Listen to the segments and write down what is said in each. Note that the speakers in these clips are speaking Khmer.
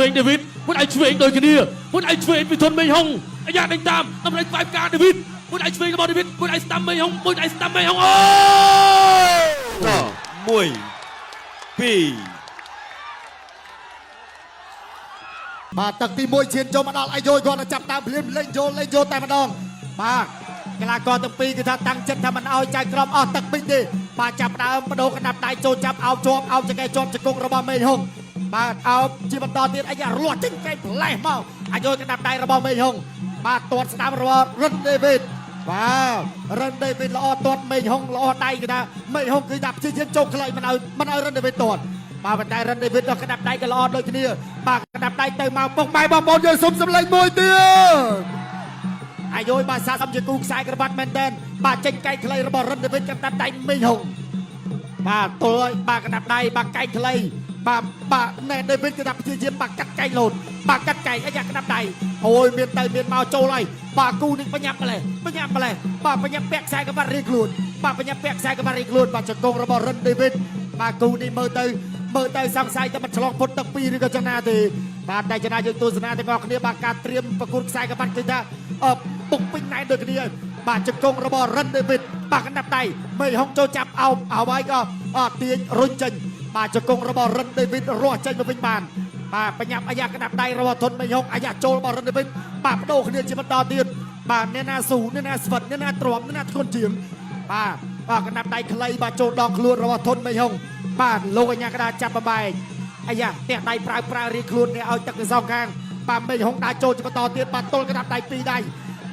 វិញដេវីតមួយដៃឆ្វេងដូចគ្នាមួយដៃឆ្វេងពីធុនមេងហុងអាយ៉ាដេញតាមតម្លៃបែបការដេវីតមួយដៃឆ្វេងរបស់ដេវីតមួយដៃស្ដាំមេងហុងមួយដៃស្ដាំមេងហុងអូ ត1 2 បាទទឹកទី1ឈានចូលមកដល់អាយុគាត់ទៅចាប់តាមភ្លាមលេងចូលលេងចូលតែម្ដងបាទកីឡាករទាំងពីរគឺថាតាំងចិត្តថាមិនឲ្យចៅក្រមអស់ទឹកពេញទេបាទចាប់ដើមបដូរកណ្ដាប់ដៃចូលចាប់អោបជាប់អោបចង្កេះជាប់ជង្គង់របស់មេហុងបាទអោបជាបន្តទៀតអាយ៉ារលាស់ចេញកែផ្លេសមកអាយុកណ្ដាប់ដៃរបស់មេហុងបាទទាត់ស្ដាំរបស់រិនដេវីតបាទរិនដេវីតល្អទាត់មេហុងល្អដៃគឺថាមេហុងគឺថាព្យាយាមចូលខ្លីមិនឲ្យរិនដេវីតទាត់បាទប៉ុន្តែរិនដេវីតដល់ក្តាប់ដៃក៏ល្អដូចគ្នាបាទក្តាប់ដៃទៅមកពុកម៉ែបងប្អូនយើងសុំសម្លេងមួយទៀតអាយយបាទសាសំជាគូខ្សែក្រវ៉ាត់មែនតែនបាទចេញកែកខ្លីរបស់រិនដេវីតក្តាប់ដៃមីងហុងបាទទល់ហើយបាទក្តាប់ដៃបាទកែកខ្លីបាទបាទណែដេវីតក្តាប់ព្យាយាមបាទកាត់កែកលោតបាទកាត់កែកអាយ៉ាក្តាប់ដៃអូយមានទៅមានមកចូលហើយបាទគូនេះបញ្ញាប់ម្លេះបញ្ញាប់ម្លេះបាទបញ្ញាប់ពាក់ខ្សែក្រវ៉ាត់រៀងខ្លួនបាទបញ្ញាប់ពាក់ខ្សែក្រវ៉ាត់រៀងខ្លួនបាទជង្គង់របស់រិនដេវីតបាទគូនេះមើលទៅមើលទៅសង្ស័យតែមិនឆ្លងផុតទឹកពីរឬក៏ចំណាទេបាទតែចំណាយើងទស្សនាទាំងអស់គ្នាបាទការត្រៀមប្រកួតខ្សែក្រវ៉ាត់គឺថាអឺបុកពេញណែនដូចគ្នាហើយបាទជង្គង់របស់រិនដេវីតបាទកណ្ដាប់ដៃមេហុងចូលចាប់អោបអោបហើយក៏អត់ទាញរុញចេញបាទជង្គង់របស់រិនដេវីតរស់ចេញមកវិញបានបាទបញ្ញាប់អាយ៉ាកណ្ដាប់ដៃរបស់ធុនមេហុងអាយ៉ាចូលរបស់រិនដេវីតបាទបដូរគ្នាជាបន្តទៀតបាទអ្នកណាស៊ូអ្នកណាស្វិតអ្នកណាទ្រាំអ្នកណាធ្ងន់ជាងបាទបាទកណ្ដាប់ដៃខ្លីបាទចូលដងខ្លួនរបស់ធុនមេហុងបាទលោកអញ្ញាកដាចាប់បំបែកអាយ៉ាផ្ទះដៃប្រើប្រើរៀងខ្លួននេះឲ្យទឹកទៅសងខាងបាទមេហុងដើរចូលជាបន្តទៀតបាទទល់កណ្ដាប់ដៃពីរដៃ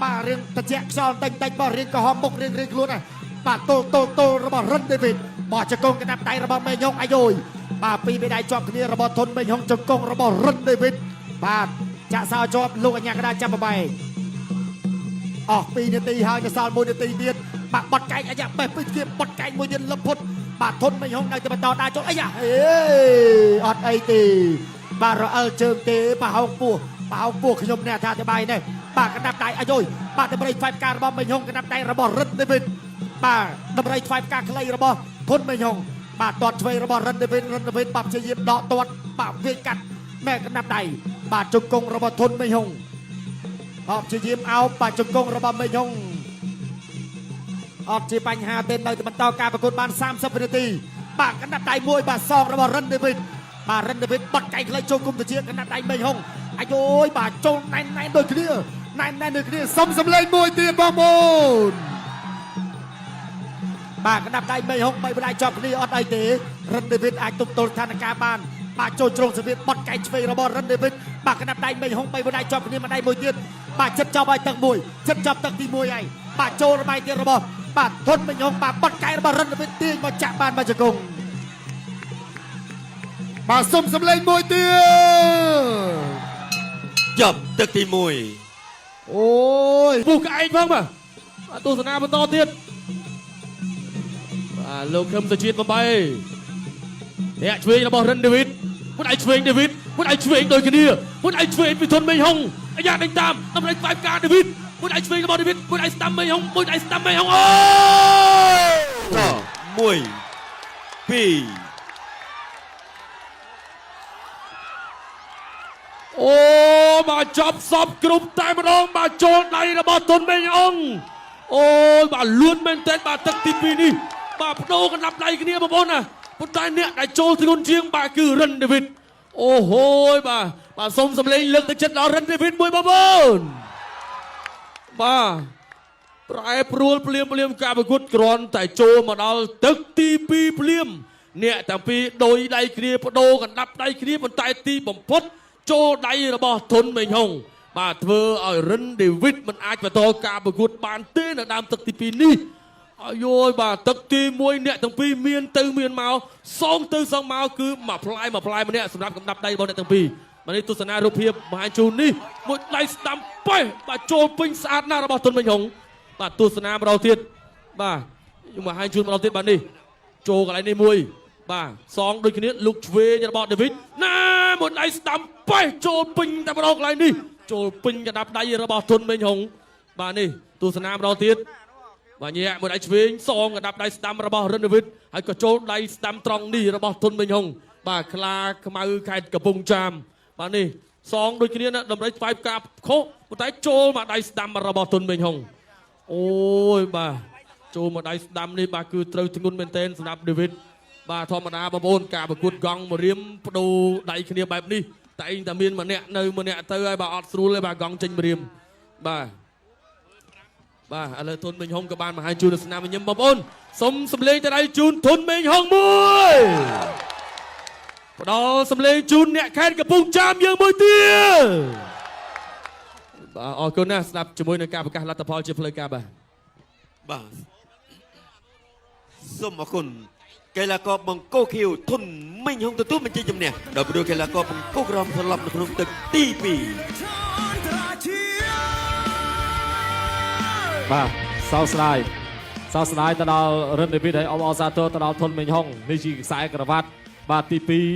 បាទរៀងតិចខ្យល់តិចតិចបាទរៀងក្រហមមុខរៀងរៀងខ្លួនណាបាទទល់ទល់ទល់របស់រិនដេវីតបាទជង្គង់កណ្ដាប់ដៃរបស់មេហុងអាយយបាទពីរដៃជាប់គ្នារបស់ធុនមេហុងជង្គង់របស់រិនដេវីតបាទចាក់សោជាប់លោកអញ្ញាកដាចាប់បំបែក អស់2នាទីហើយនៅសល់1នាទីទៀតបាទបត់កែងអាយ៉ាបេះពីជាបត់កែងមួយទៀតលឹបផុតបាទធនមិនហងនៅតែបន្តដើរចូលអាយ៉ាហេអត់អីទេបាទរអិលជើងទេប្រហោងពោះប្រហោងពោះខ្ញុំអ្នកថាអធិប្បាយនេះបាទកណ្ដាប់ដៃអាយុយបាទតម្រៃថ្វាយផ្ការបស់មេហងកណ្ដាប់ដៃរបស់រិទ្ធដេវីតបាទតម្រៃថ្វាយផ្កាខ្លីរបស់ធនមេហងបាទទាត់ឆ្វេងរបស់រិទ្ធដេវីតរិទ្ធដេវីតបាទព្យាយាមដកទាត់បាទវាយកាត់ម៉ែកណ្ដាប់ដៃបាទជង្គង់របស់ធនមេហង អបជាយាមអោបបាទជង្គង់របស់មេហុងអត់ជាបញ្ហាទេនៅតែបន្តការប្រកួតបាន30វិនាទីបាទកណ្ដាប់ដៃមួយបាទសងរបស់រិនដេវីតបាទរិនដេវីតបត់កែងខ្លីចូលគុំទៅជាកណ្ដាប់ដៃមេហុងអាយយបាទចូលណែនណែនដូចគ្នាណែនណែនដូចគ្នា សុំសម្លេងមួយទៀតបងប្អូន បាទកណ្ដាប់ដៃមេហុងបីម្ដាយជាប់គ្នាអត់អីទេរិនដេវីតអាចទប់ទល់ស្ថានភាពបានបាទចូលជ្រុងសវិតបត់កែងឆ្វេងរបស់រិនដេវីតបាទកណ្ដាប់ដៃមេហុងបីម្ដាយជាប់គ្នាម្ដាយមួយទៀតបាទចិត្តចប់ហើយទឹកមួយចិត្តចប់ទឹកទី1ហើយបាទចូលរបាយទៀតរបស់បាទធុនមេហុងបាទបត់កែងរបស់រិនដេវីតទាញមកចាក់បានមកជង្គង់ បាទសុំសម្លេងមួយទៀត ចប់ទឹកទី1 អូយ ពុះក្អែកផងបាទបាទទស្សនាបន្តទៀតបាទលោកខឹមសុជាតិបំបីអ្នកឆ្វេងរបស់រិនដេវីតមួយដៃឆ្វេងដេវីតមួយដៃឆ្វេងដូចគ្នាមួយដៃឆ្វេងពីធុនមេងហុងអាយ៉ាដេញតាមតម្លៃបែបការដេវីតមួយដៃឆ្វេងរបស់ដេវីតមួយដៃស្ដាំមេងហុងមួយដៃស្ដាំមេងហុងអូ ត1 2 អូមកចាប់សពគ្រប់តែម្ដងបាទចូលដៃរបស់ទុនមេងអង្គអូយបាទលួនមែនទែនបាទទឹកទី2នេះបាទបដូរកណ្ដាប់ដៃគ្នាបងប្អូនណាប៉ុន្តែអ្នកដែលចូលធ្ងន់ជាងបាទគឺរិនដេវីតអូហូយបាទបាទសូមសម្លេងលើកទឹកចិត្តដល់រិនដេវីតមួយបងប្អូនបាទប្រែប្រួលភ្លាមភ្លាមការប្រកួតគ្រាន់តែចូលមកដល់ទឹកទី2ភ្លាមអ្នកទាំងពីរដោយដៃគ្នាបដូរកណ្ដាប់ដៃគ្នាប៉ុន្តែទីបំផុត ចូលដៃរបស់ធុនមេងហុងបាទធ្វើឲ្យរិនដេវីតមិនអាចបន្តការប្រកួតបានទេនៅដើមទឹកទី2នេះអាយយបាទទឹកទី1អ្នកទាំងពីរមានទៅមានមកសងទៅសងមកគឺមួយផ្លែមួយផ្លែម្នាក់សម្រាប់កំដាប់ដៃរបស់អ្នកទាំងពីរបាទនេះទស្សនារូបភាពមហាជូននេះមួយដៃស្ដាំប៉េះបាទចូលពេញស្អាតណាស់របស់ធុនមេងហុងបាទទស្សនាម្ដងទៀតបាទខ្ញុំមហាជូនម្ដងទៀតបាទនេះចូលកន្លែងនេះមួយបាទសងដូចគ្នាលោកឆ្វេងរបស់ដេវីតណាមួយដៃស្ដាំប៉េះចូលពេញតែម្ដងកន្លែងនេះចូលពេញកណ្ដាប់ដៃរបស់ធុនមេងហុងបាទនេះទស្សនាម្ដងទៀតបាទញាក់មួយដៃឆ្វេងសងកណ្ដាប់ដៃស្ដាំរបស់រិនដេវីតហើយក៏ចូលដៃស្ដាំត្រង់នេះរបស់ធុនមេងហុងបាទខ្លាខ្មៅខេត្តកំពង់ចាម បាទនេះសងដូចគ្នាណាដំរីថ្វាយផ្កាខុសប៉ុន្តែចូលមកដៃស្ដាំរបស់ទុនមេងហុងអូយបាទចូលមកដៃស្ដាំនេះបាទគឺត្រូវធ្ងន់មែនទែនសម្រាប់ដេវីតបាទធម្មតាបងប្អូនការប្រកួតកង់មរៀមបដូរដៃគ្នាបែបនេះតែឯងតែមានម្នាក់នៅម្នាក់ទៅហើយបាទអត់ស្រួលទេបាទកង់ចេញមរៀមបាទបាទឥឡូវធុនមេងហុងក៏បានមកឲ្យជូនដល់ស្នាមញញឹមបងប្អូនសូមសម្លេងទៅដៃជូនធុនមេងហុងមួយផ្ដល់សម្លេងជូនអ្នកខេត្តកំពង់ចាមយើងមួយទៀតបាទអរគុណណាស់ស្ដាប់ជាមួយនឹងការប្រកាសលទ្ធផលជាផ្លូវការបាទ បាទសូមអរគុណកីឡាករបង្គោលខៀវធុនមីងហុងទទួលបញ្ជាជំនះដល់ព្រោះកីឡាករបង្គោលក្រហមត្រឡប់នៅក្នុងទឹកទី2 បាទសោកស្ដាយសោកស្ដាយទៅដល់រិនដេវីតហើយអបអរសាទរទៅដល់ធុនមេងហុងនេះជាខ្សែក្រវ៉ាត់បាទទី2